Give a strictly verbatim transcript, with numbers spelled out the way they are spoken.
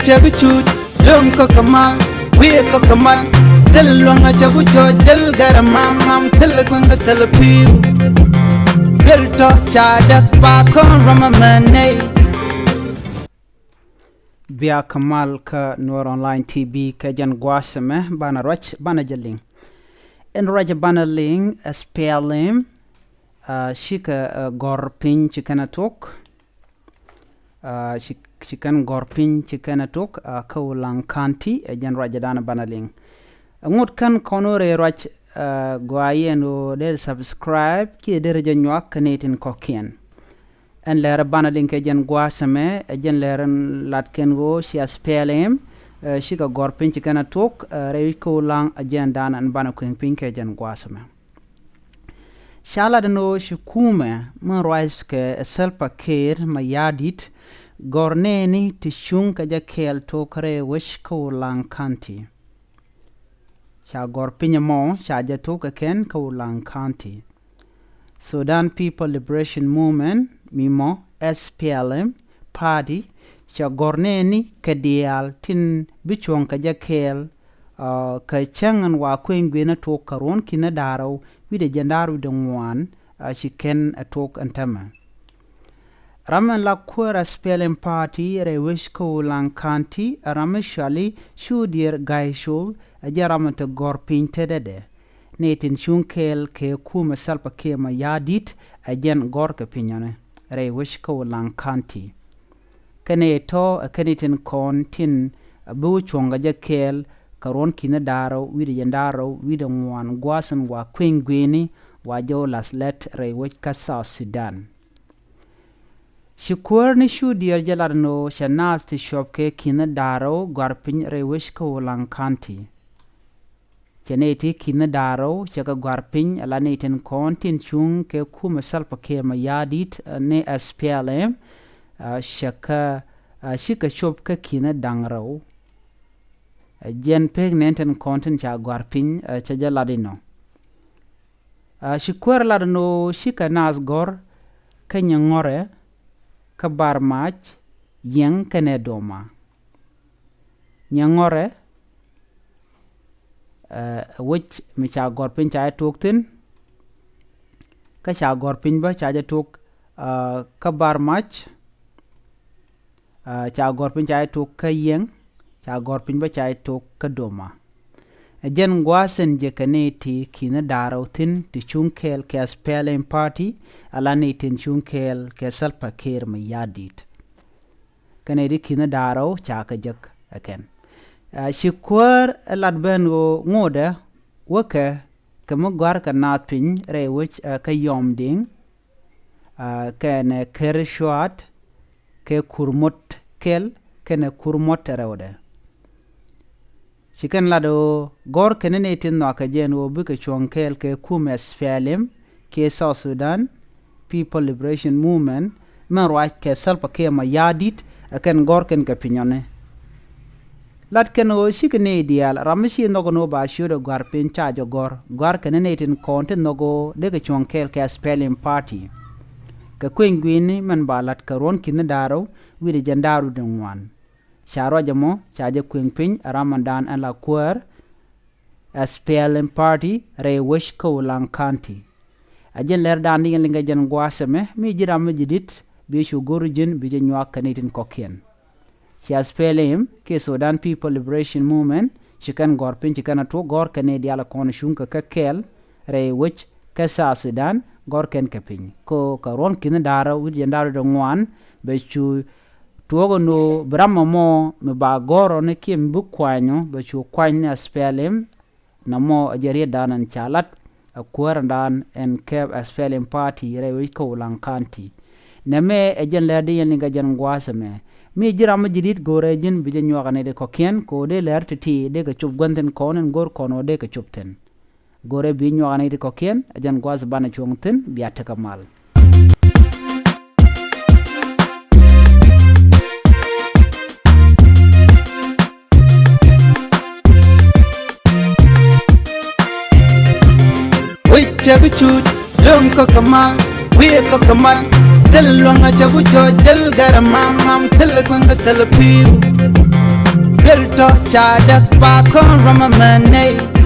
Cɛ bi cuut lo̱ŋ kä kɛ mal, wi̱i̱ kä kɛ mal. Thil luäŋ a cɛ bi cɔɔc jäl gɛrɛ mam mam, thil kueŋ kä thil pi̱i̱u. Duel tɔ ca däk ba kɔn rɔmɛ mɛ nɛy. Bia kɛ mal kä Nuer Online T V kɛ jɛn gua̱a̱th ɛmɛ, banɛ ruac banɛ jɛ liŋ. Ɛn ruac banɛ liŋ, S P L M, ah, cikɛ, ah, gɔ̱r piny ci kɛn a tok. Ah, ci, ci kɛn gɔ̱r piny ci kɛn a tok, ah, kä Ulaŋ County, ɛ jɛn ruac dan banɛ liŋ. Ŋot kɛn kɔn wä rɛy ruac, ah, gɔaa yɛn wä dee subscribe kiɛ dee rɛ jɛ nyuak kɛ ni tin kɔ̱kiɛn. Ɛn lɛr banɛ liŋ kɛ jɛn gua̱a̱th ɛmɛ, ɛ jɛn lɛr ɛn lat kɛn ɣöö ci S P L M, eh, cikɛ gɔ̱r piny ci kɛn a tok, eh, rɛy kä Ulaŋ, ɛ jɛn dan ɛn banɛ kueŋ piny kɛ jɛn gua̱a̱th ɛmɛ. Ca lat ɛn ɣöö ci kumɛ min ruac kɛ Salva Kiir Mayardit gɔ̱r nɛɛni ti cuŋ kɛ jɛ kɛɛl tok rɛy wec kä Ulaŋ County. Ca gɔ̱r piny ɛmɔ ca jɛ tok kɛ kɛn kä Ulaŋ County. Sudan People Liberation Movement, mi mɔ S P L M Party, ca gɔ̱r nɛɛni kɛ diaal tin bi cuɔ̱ŋ kɛ jɛ kɛɛl, ah, kɛ cäŋ ɛn wa kueny gui̱n ɛ tok kä ruɔ̱n ki̱n ɛ da̱rɛw wi̱cdɛ jɛn da̱r wi̱cdɛ ŋuan, ah, ci kɛn ɛ tok ɛn tämɛ. Ram ɛn la kuäär S P L M Party rɛy wec kä Ulaŋ County, ram mi cɔali Cudiɛr Ga̱a̱c Col, ɛ jɛn ram mi te gɔ̱r piny tetdɛ. Ni tin cuŋ kɛɛl kɛ kumɛ Salva Kiir Mayardit, ɛ jɛn gɔ̱r kɛ piny ɔni rɛy wec kä Ulaŋ County. Kɛn ɛ tɔ, ɛ kɛn itin kɔn tin, ɛ bi wä cuɔ̱ŋ kɛ jɛ kɛɛl kä ruɔ̱n ki̱n da̱rɛw wi̱cdɛ jɛn da̱rɛw wi̱cdɛ ŋuan gua̱a̱th ɛn wa kueny gui̱ni wa jɛ wä la̱th lɛt rɛy wec kä South Sudan. Ci kuäär ni Cudiɛr jɛ lat ɛn ɣöö cɛ naath ti cuɔp kɛ ki̱n da̱rɛw gɔ̱r piny rɛy wec kä Ulaŋ County. Cɛ nɛy ti ki̱n da̱rɛw cɛ kɛ gɔ̱r piny ala nɛy tin kɔn tin cuŋ kɛ kumɛ Salva Kiir Mayardit, eh, ni S P L M, eh, cɛ kɛ, eh, cikɛ cop kɛ ki̱n da̱ŋ rɛw. Eh, jɛn pek nɛn tin kɔn tin ca gɔ̱r piny, eh, cɛ jɛ lat inɔ. Ah, ci kuäär lat ɛn ɣöö cikɛ naath gɔ̱r kä Nyɛŋɔrɛ, kä Bar Mac, Yiɛŋ kɛnɛ Doma. Nyɛŋɔrɛ, eh, wec mi ca gɔ̱r piny ca jɛ tok thi̱n, kä ca gɔ̱r piny bä ca jɛ tok, ah, kä Bar Mac, ah, ca gɔ̱r piny ca jɛ tok kä Yiɛŋ, ca gɔ̱r piny bä ca jɛ tok kä Doma. Ɛ jɛn gua̱a̱th ɛn jɛ kɛ ni ti ki̱n da̱rɛw thi̱n ti cuŋ kɛɛl kɛ S P L M Party, ala ni tin cuŋ kɛɛl kɛ Salva Kiir Mayardit. Kɛn ɛ di ki̱n da̱rɛw ca kɛ jek ɛ kɛn. Ah, ci kuäär ɛ lat ben ɣöö ŋotdɛ wäkɛ kɛ mi gɔ̱a̱r kɛ naath piny rɛy wec, ah, kä Yɔm Diŋ, ah, kɛnɛ Ker Cuat, kɛ Kurmot kɛl, kɛnɛ Kurmot rɛwdɛ. Ci kɛn lat ɣöö gɔ̱r kɛn ni tin nhɔakɛ jɛ ɛn ɣöö bikɛ cuɔ̱ŋ kɛɛl kɛ kumɛ S P L M kiɛ South Sudan People Liberation Movement, min ruac kɛ Salva Kiir Mayardit, ɛ kɛn gɔ̱r kɛn kɛ piny ɔni. Lat kɛn ɣöö cikɛ nɛy diaal ram mi ci nhɔk ɛn ɣöö ba ciötdɛ gɔ̱a̱r piny ca jɛ gɔ̱r, gɔ̱a̱r kɛn ni nɛy tin kɔn ti nhɔk ɣöö dee kɛ cuɔ̱ŋ kɛɛl kɛ S P L M Party. Kɛ kueny gui̱ni min ba la̱t kɛ ruɔ̱n ki̱n da̱rɛw wi̱cdɛ jɛn da̱rɛw wi̱cdɛ ŋuan. Ca ruac ɛmɔ ca jɛ kueŋ piny ɛ ram ɛn dan ɛn la kuäär S P L M Party rɛy wec kä Ulaŋ County. Ɛ jɛn lɛr dan di yɛn liŋ kɛ jɛn gua̱a̱th ɛmɛ, mi ji̱ ram mi ji̱ di̱t bi cu go̱r ji̱n bi jɛ nyuak kɛ ni tin kɔ̱kiɛn. Ci S P L M kiɛ Sudan People Liberation Movement ci kɛn gɔ̱r piny ci kɛn a tuɔk gɔ̱r kɛn ni diaal kɔn cuŋ kɛ kɛ kɛɛl rɛy wec kä South Sudan gɔ̱r kɛn kɛ piny. Kɛ ɣöö kɛ ruɔ̱n ki̱n da̱rɛw wi̱cdɛ jɛn da̱rɛw wi̱cdɛ ŋuan bɛ cu tuɔɔk ɛn ɣöö bi ram ɛmɔ mi ba gɔ̱r ɔ ni kiɛ mi bi kuany ɔ bɛ cu kuany ni S P L M. Nɔmɔ ɛ jɛ riet dan ɛn ca lat ɛ kuäär ɛn dan ɛn kɛp S P L M Party rɛy wec kä Ulaŋ County. Nɛmɛ ɛ jɛn lɛr di yɛn liŋ kɛ jɛn gua̱a̱th ɛmɛ. Mi ji̱ ram mi ji̱ di̱t go̱rɛ ji̱n bi jɛ nyuak ɛ nɛy ti kɔ̱kiɛn kɛ ɣöö dee lɛr ti̱ti̱ dee kɛ cop gua̱n thi̱n kɔn ɛn go̱r kɔn ɣöö dee kɛ cop thi̱n. Go̱rɛ bi nyuak ɛ nɛy ti kɔ̱kiɛn ɛ jɛn gua̱a̱th banɛ cuɔ̱ŋ thi̱n bia tekɛ mal. Wi̱c cɛ bi cuc lo̱ŋ kä kɛ mal, wi̱i̱ kä kɛ mal. Thil luäŋ a cɛ bi cɔɔc jäl gɛrɛ mam mam, thil kueŋ kä thil pi̱i̱u. Jil tɔ ca däk ba kɔn rɔm mɛ nɛy.